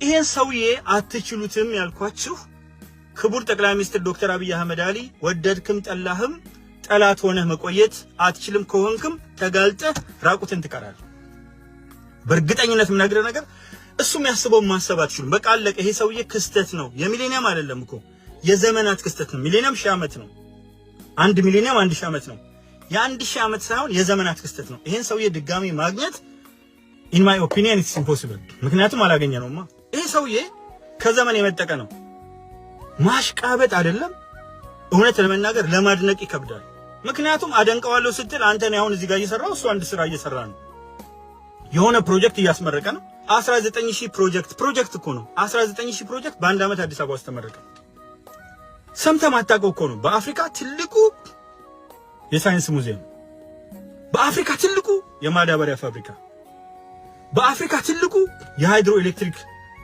ይሄን ሰውዬ አትችሉትም ያልኳችሁ፣ ክቡር ጠቅላይ ሚኒስትር ዶክተር አብይ አህመድ አሊ፣ ወደድክም ጠላህም ጠላት ሆነህ መቆየት አትችልም። ከሆንክም ተጋልጠህ ራቁትህን ትቀራለህ። በእርግጠኝነት የምነግርህ ነገር እሱ የሚያስበውን ማሰብ አትችሉም። በቃ አለቀ። ይሄ ሰውዬ ክስተት ነው። የ millennium አይደለም እኮ፣ የዘመናት ክስተት ነው። Millennium 1000 ዓመት ነው። አንድ millennium 1000 ዓመት ነው። የ1000 ዓመት ሳይሆን የዘመናት ክስተት ነው። ይሄን ሰውዬ ድጋሚ ማግኘት in my opinion it's impossible። ምክንያቱም አላገኘነውማ። ይሄ ሰውዬ ከዘመን የመጠቀ ነው። ማሽቃበጥ አይደለም። እውነት ለመናገር ለማድነቅ ይከብዳል። ምክንያቱም አደንቀዋለሁ ስትል አንተ ነህ አሁን እዚህ ጋር እየሰራው፣ እሱ አንድ ስራ እየሰራ ነው። የሆነ ፕሮጀክት እያስመረቀ ነው። 19,000 ፕሮጀክት፣ ፕሮጀክት እኮ ነው። 19,000 ፕሮጀክት በአንድ ዓመት አዲስ አበባ ውስጥ ተመረቀ። ሰምተህ ማታውቀው እኮ ነው። በአፍሪካ ትልቁ የሳይንስ ሙዚየም፣ በአፍሪካ ትልቁ የማዳበሪያ ፋብሪካ፣ በአፍሪካ ትልቁ የ hydroelectric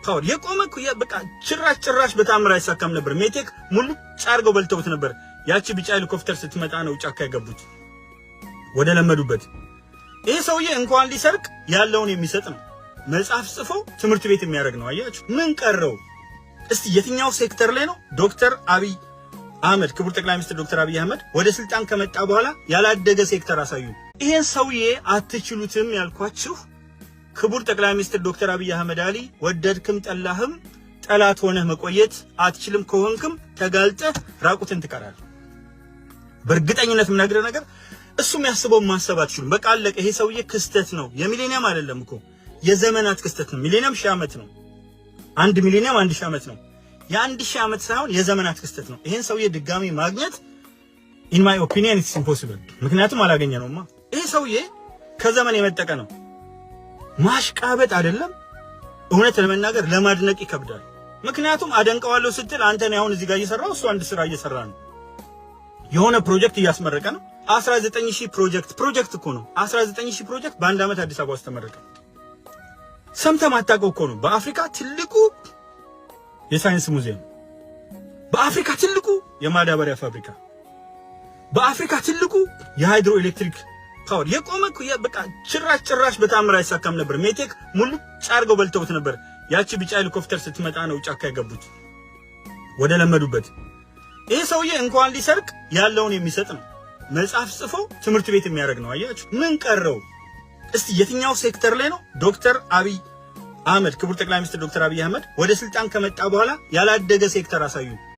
power የቆመ በቃ ጭራሽ ጭራሽ በታምር አይሳካም ነበር። ሜቴክ ሙልጭ አድርገው በልተውት ነበር። ያቺ ቢጫ ሄሊኮፕተር ስትመጣ ነው ጫካ የገቡት ወደ ለመዱበት። ይሄ ሰውዬ እንኳን ሊሰርቅ ያለውን የሚሰጥ ነው። መጽሐፍ ጽፎ ትምህርት ቤት የሚያደርግ ነው። አያችሁ፣ ምን ቀረው? እስቲ የትኛው ሴክተር ላይ ነው ዶክተር አብይ አህመድ፣ ክቡር ጠቅላይ ሚኒስትር ዶክተር አብይ አህመድ ወደ ስልጣን ከመጣ በኋላ ያላደገ ሴክተር አሳዩ። ይሄን ሰውዬ አትችሉትም ያልኳችሁ፣ ክቡር ጠቅላይ ሚኒስትር ዶክተር አብይ አህመድ አሊ፣ ወደድክም ጠላህም ጠላት ሆነህ መቆየት አትችልም። ከሆንክም ተጋልጠህ ራቁትህን ትቀራለህ። በእርግጠኝነት የምነግርህ ነገር እሱ የሚያስበውን ማሰብ አትችሉም። በቃ አለቀ። ይሄ ሰውዬ ክስተት ነው። የ millennium አይደለም እኮ፣ የዘመናት ክስተት ነው። Millennium 1000 ዓመት ነው። አንድ millennium 1000 ዓመት ነው። የ1000 ዓመት ሳይሆን የዘመናት ክስተት ነው። ይሄን ሰውዬ ድጋሚ ማግኘት in my opinion it's impossible። ምክንያቱም አላገኘነውማ። ይሄ ሰውዬ ከዘመን የመጠቀ ነው። ማሽቃበጥ አይደለም። እውነት ለመናገር ለማድነቅ ይከብዳል። ምክንያቱም አደንቀዋለሁ ስትል አንተ ነህ አሁን እዚህ ጋር እየሰራው፣ እሱ አንድ ስራ እየሰራ ነው። የሆነ ፕሮጀክት እያስመረቀ ነው። 19,000 ፕሮጀክት፣ ፕሮጀክት እኮ ነው። 19,000 ፕሮጀክት በአንድ ዓመት አዲስ አበባ ውስጥ ተመረቀ። ሰምተህ ማታውቀው እኮ ነው። በአፍሪካ ትልቁ የሳይንስ ሙዚየም፣ በአፍሪካ ትልቁ የማዳበሪያ ፋብሪካ፣ በአፍሪካ ትልቁ የ hydroelectric power የቆመ በቃ ጭራሽ ጭራሽ በታምር አይሳካም ነበር። ሜቴክ ሙልጭ አድርገው በልተውት ነበር። ያቺ ቢጫ ሄሊኮፕተር ስትመጣ ነው ጫካ የገቡት ወደ ለመዱበት። ይሄ ሰውዬ እንኳን ሊሰርቅ ያለውን የሚሰጥ ነው። መጽሐፍ ጽፎ ትምህርት ቤት የሚያደርግ ነው። አያችሁ፣ ምን ቀረው? እስቲ የትኛው ሴክተር ላይ ነው ዶክተር አብይ አህመድ፣ ክቡር ጠቅላይ ሚኒስትር ዶክተር አብይ አህመድ ወደ ስልጣን ከመጣ በኋላ ያላደገ ሴክተር አሳዩ።